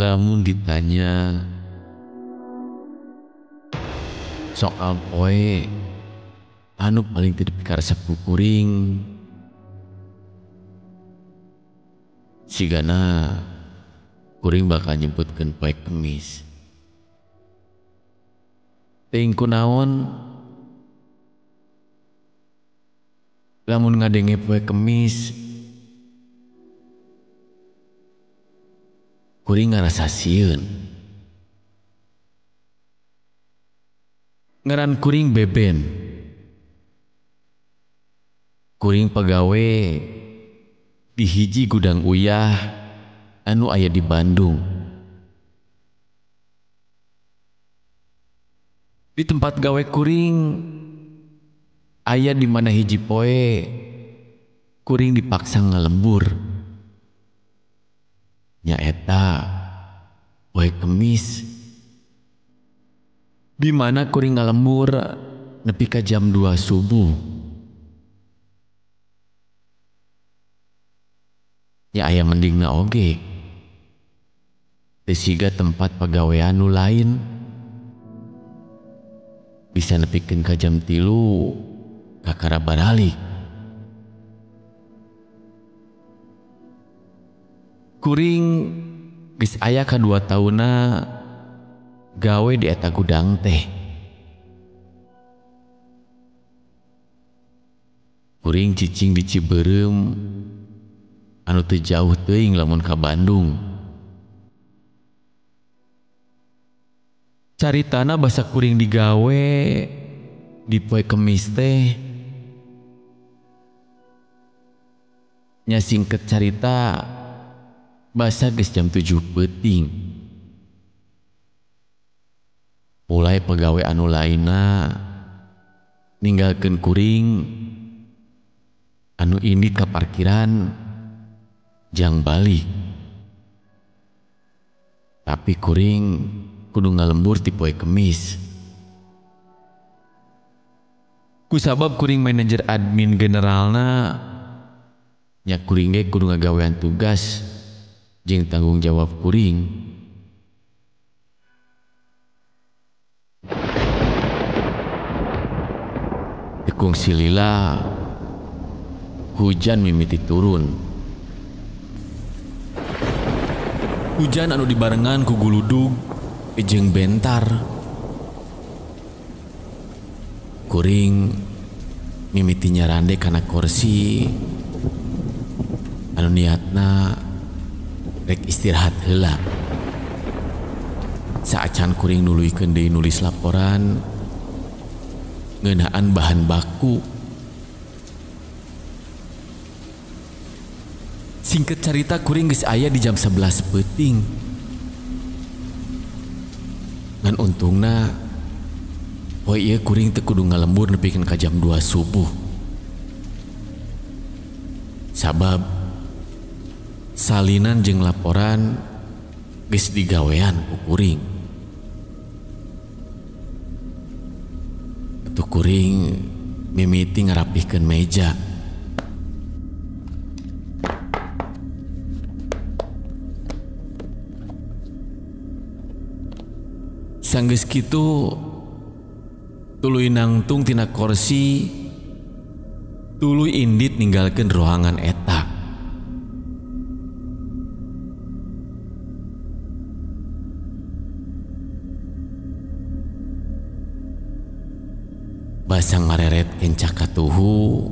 Lamun ditanya soal poe anu paling teu dipikaresep ku kuring, sigana kuring bakal nyebutkeun poe Kemis. Teuing kunaon lamun ngadenge poe Kemis kuring ngarasa sieun. Ngaran kuring Beben. Kuring pagawe di hiji gudang uyah anu aya di Bandung. Di tempat gawe kuring aya di mana hiji poe kuring dipaksa ngalembur. Nyaeta poe Kemis, di mana kuring ngalembur nepi ka jam 2 subuh. Nya aya mendingna oge teu siga tempat pagawean nu lain bisa nepikeun ka jam 3 kakara baralik. Kuring geus aya ka 2 taunna gawe di eta gudang teh. Kuring cicing di Cibeureum anu teu jauh teuing lamun ka Bandung. Caritana basa kuring digawe di poe Kemis teh nya singket carita basa geus jam 7 peuting. Mulai pagawe anu lainna ninggalkeun kuring anu indit ka parkiran jang balik. Tapi kuring kudu ngalembur ti poe Kemis. Kusabab kuring manajer admin generalna, nya kuring ge kudu ngagawean tugas jeung tanggung jawab kuring. Tekung silila hujan mimiti turun. Hujan anu dibarengan ku guludug jeung bentar. Kuring mimiti nyarande kana kursi anu niatna rek istirahat heula. Saacan kuring nuluykeun deui nulis laporan ngeunaan bahan baku. Singkat carita kuring geus aya di jam 11 peuting. Ngan untungna poe ieu kuring teu kudu ngalembur nepikeun ka jam 2 subuh. Sabab salinan jeung laporan geus digawean ku kuring. Atuh kuring mimiti ngarapihkeun meja. Sanggeus kitu tuluy nangtung tina kursi, tuluy indit ninggalkeun ruangan eta. Basa ngareret kencak katuhu,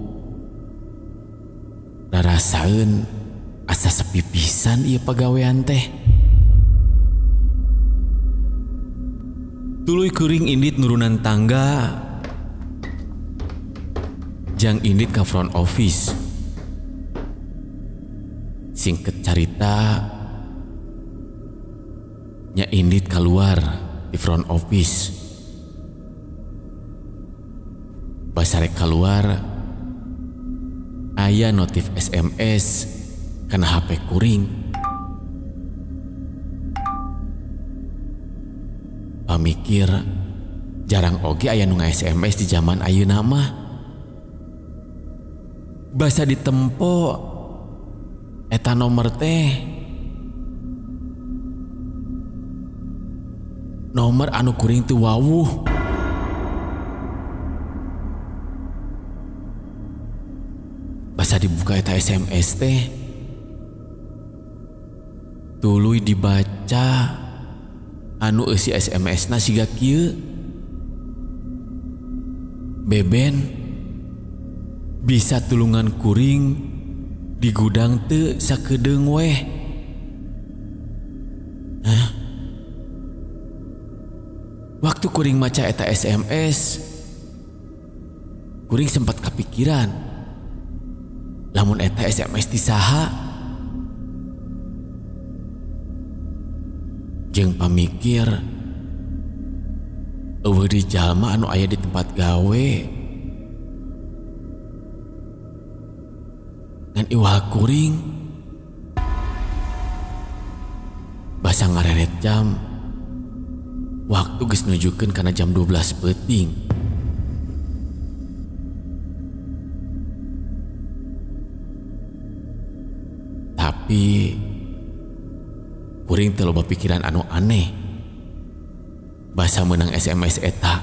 rarasaeun asa sepi pisan ieu pagawean teh. Tuluy kuring indit nurunan tangga jang indit ka front office. Singkat carita nya indit keluar di front office. Basarek keluar aya notif SMS kana HP kuring. Pamikir jarang oge aya nu nga-SMS di zaman ayeuna mah. Basa ditempo eta nomor teh Nomor anu kuring teu wawuh. Basa dibuka eta SMS teh, tuluy dibaca anu eusi SMS na siga kieu. Beben, bisa tulungan kuring di gudang teu sakedeung weh. Hah? Waktu kuring maca eta SMS, kuring sempat kepikiran lamun eta SMS ti saha. Jeung pamikir eueuh di jalma anu aya di tempat gawe ngan iwal kuring. Basa ngareret jam, waktu geus nunjukkeun kana jam 12 peuting. Tapi kuring teu loba pikiran anu aneh basa meunang SMS eta.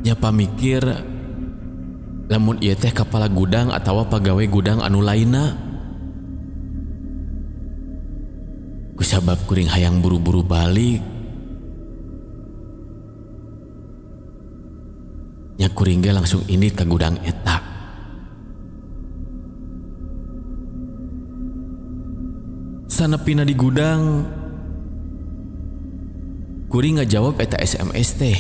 Nya pamikir lamun ieu teh kepala gudang atawa pagawe gudang anu lainna. Kusabab kuring hayang buru-buru balik, nya kuring ge langsung indit ka gudang eta. Sanepina di gudang, kuring ngajawab eta SMS teh.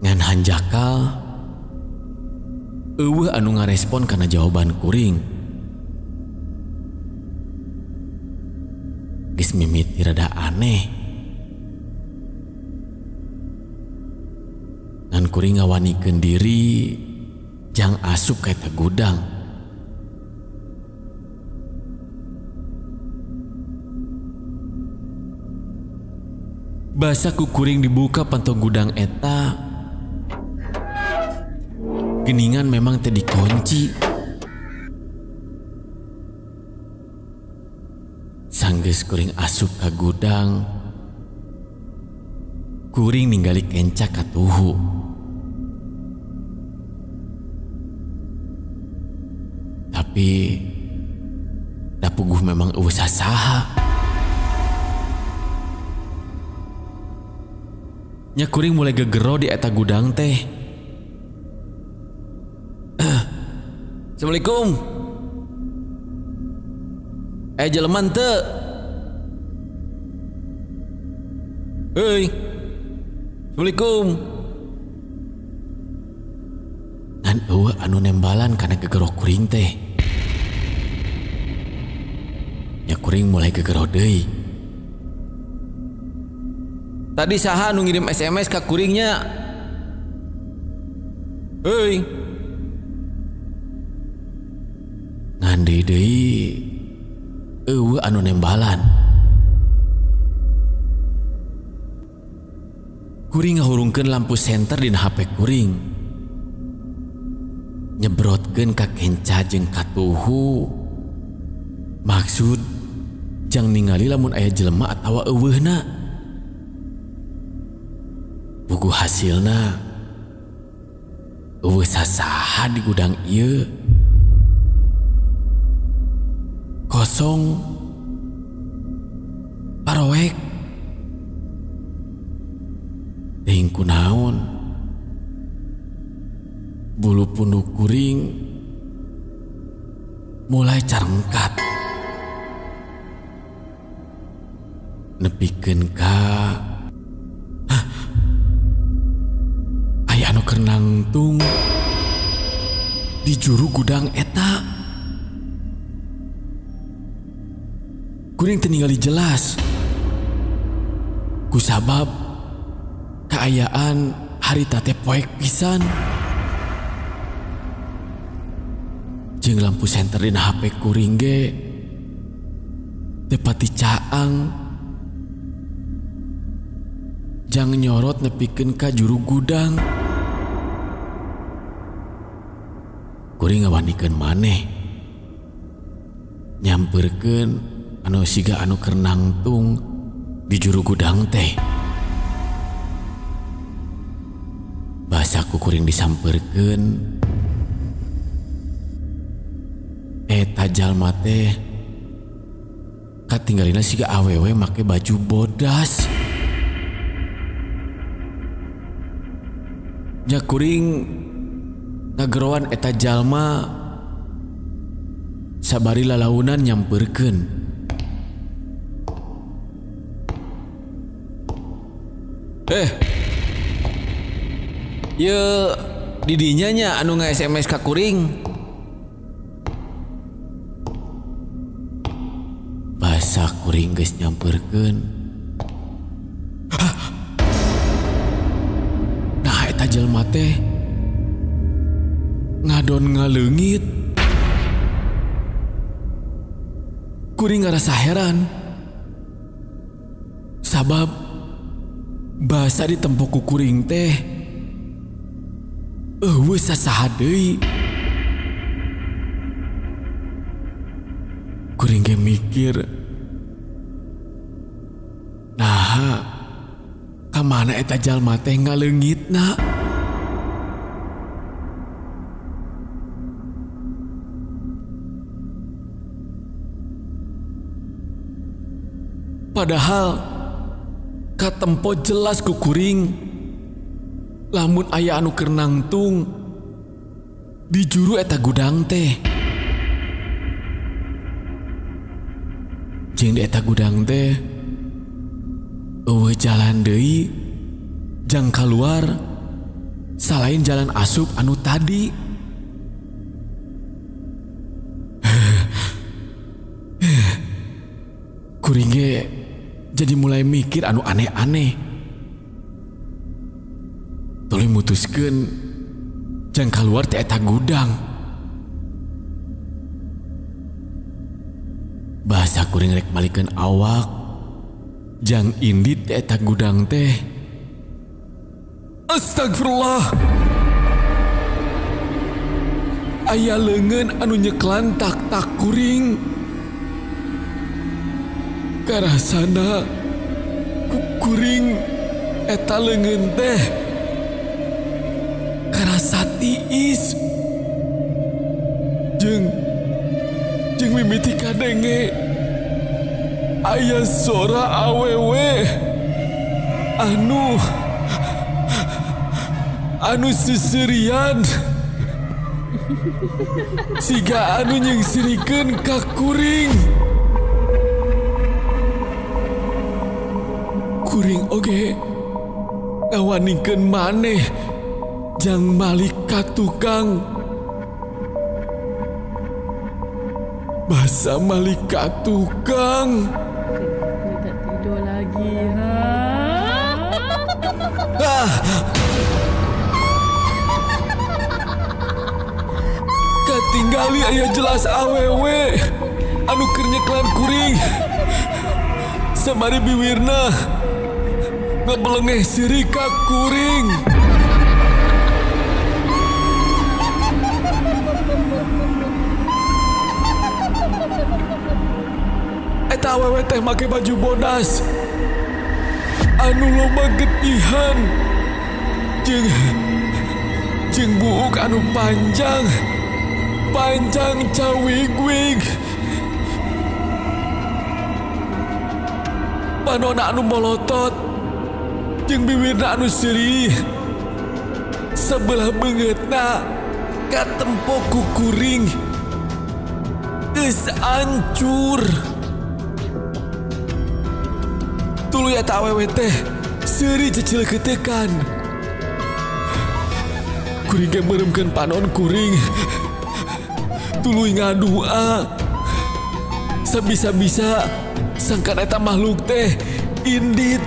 Ngan hanjakal eueuh anu ngarespon kana jawaban kuring. Geus mimiti rada aneh. Ngan kuring ngawanikeun diri jang asup ka eta gudang. Basa ku kuring dibuka panto gudang eta, geningan memang teu dikunci. Sanggeus kuring asup ka gudang, kuring ningali kenca katuhu. Tapi da puguh memang eueuh sasaha. Nya kuring mulai gegero di eta gudang teh. Assalamualaikum. Jelema teu. Hei. Assalamualaikum. Ngan eueuh anu nembalan kana gegero kuring teh. Nya kuring mulai gegero deui. Tadi saha anu ngirim SMS ka kuringnya? Hei. Ngan deui eueuh anu nembalan. Kuring ngahurungkeun lampu senter dina HP kuring. Nyebrotkeun ka kenca jeung katuhu. Maksud jang ningali lamun aya jelema atawa eueuhna. Buku hasilna eueuh sasaha di gudang ieu. Kosong, paroek. Teuing kunaon, bulu punduk kuring mulai carengkat. Nepikeun ka aya anu keur nangtung di juru gudang eta. Kuring teu ningali jelas kusabab kaayaan harita teh poek pisan. Jeung lampu senter dina HP kuring ge teu pati caang jang nyorot nepikeun ka juru gudang. Kuring ngawanikeun maneh nyamperkeun anu siga anu keur nangtung di juru gudang teh. Basa ku kuring disamperkeun, eta jalma teh katinggalina siga awewe make baju bodas. Nya kuring ngageroan eta jalma sabari lalaunan nyamperkeun. Ye didinya nya anu nge-SMS ka kuring. Basa kuring geus nyamperkeun. Nah eta jelma teh ngadon ngaleungit. Kuring ngarasa heran. Sabab basa ditempo ku kuring teh eueuh sasaha deui. Kuring ge mikir, naha ka mana eta jalma teh ngaleungitna? Padahal katempo jelas ku kuring lamun aya anu keur nangtung di juru eta gudang teh. Jeung di eta gudang teh eueuh jalan deui jang kaluar salain jalan asup anu tadi. Kuring ge jadi mulai mikir anu aneh-aneh. Tuluy mutuskeun jang kaluar ti eta gudang. Bahasa kuring rek malikeun awak jang indit ti eta gudang teh. Astagfirullah. Aya leungeun anu nyeklan tak-tak kuring. Karasana kuring eta leungeun teh karasa tiis. Jeung mimiti kadenge aya sora awewe anu seserian siga anu nyengsirikeun ka kuring. Kuring oge ngawanikeun maneh jang malik ka tukang. Basa malik ka tukang. Saya tak tidur lagi. Ha? Ah. Katinggali aya jelas awewe anu keur nyeklan kuring. Sabari biwirna ngebelengeh siri ka kuring. Eta awewe teh make baju bodas anu loba getihan jeung buuk anu panjang panjang cawig-wig. Panona anu molotot jeung biwirna anu seuri. Sebelah beungeutna katempo ku kuring geus ancur. Tuluy eta awewe teh seuri cecilketekan. Kuring ge meureumkeun panon kuring. Tuluy ngadua sabisa-bisa sangkan eta makhluk teh indit.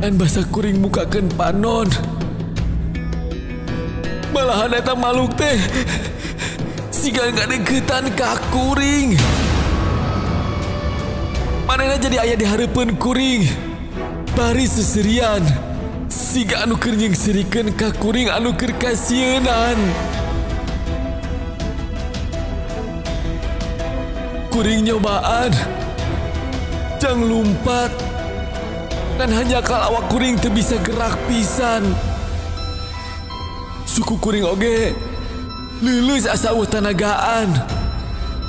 Dan basa kuring mukakeun panon, malahan eta makhluk teh siga ngadeukeutan ka kuring. Manehna jadi aya di hareupeun kuring bari seserian. Siga anu keur nyeungseurikeun ka kuring anu keur kasieunan. Kuring nyobaan jang lumpat dan hanjakal awak kuring teu bisa gerak pisan. Suku kuring oge leuleus asa eueuh tanagaan.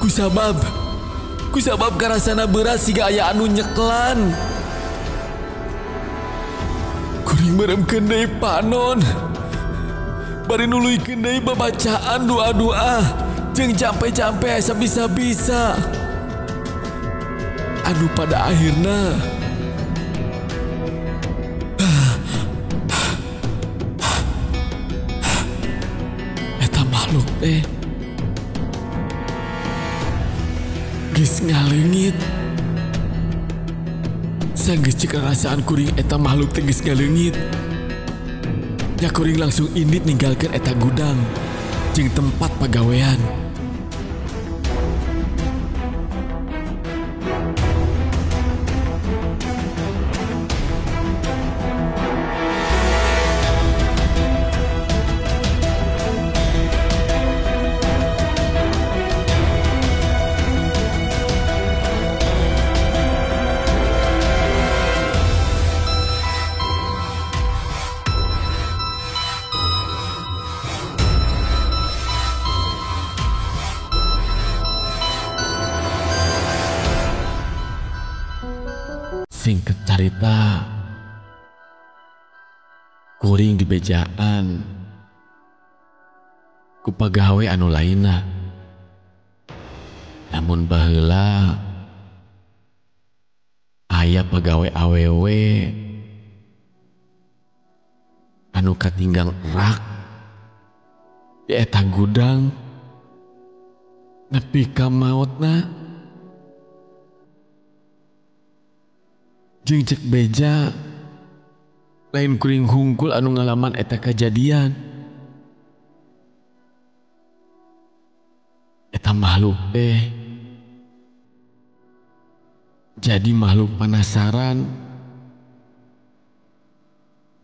Kusabab karasana berat siga aya anu nyeklan. Kuring meremkeun deui panon. Bari nuluykeun deui babacaan doa-doa jeung campe-campe asa bisa-bisa. Anu pada akhirna eta makhluk teh geus ngaleungit. Sanggeus ceuk rarasaan kuring eta makhluk teh geus ngaleungit. Nya kuring langsung indit ninggalkeun eta gudang jeung tempat pagawean. Singkat carita, kuring dibejaan ku pagawe anu lainna. Namun baheula aya pagawe awewe anu katinggal rak di eta gudang nepi ka maotna. Jeung cek beja lain kuring hungkul anu ngalaman eta kajadian. Eta makhluk teh jadi makhluk penasaran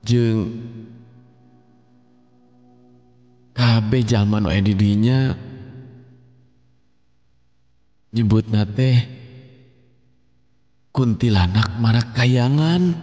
jeung kabeh jalma nu aya di dinya nyebutna teh kuntilanak marakayangan.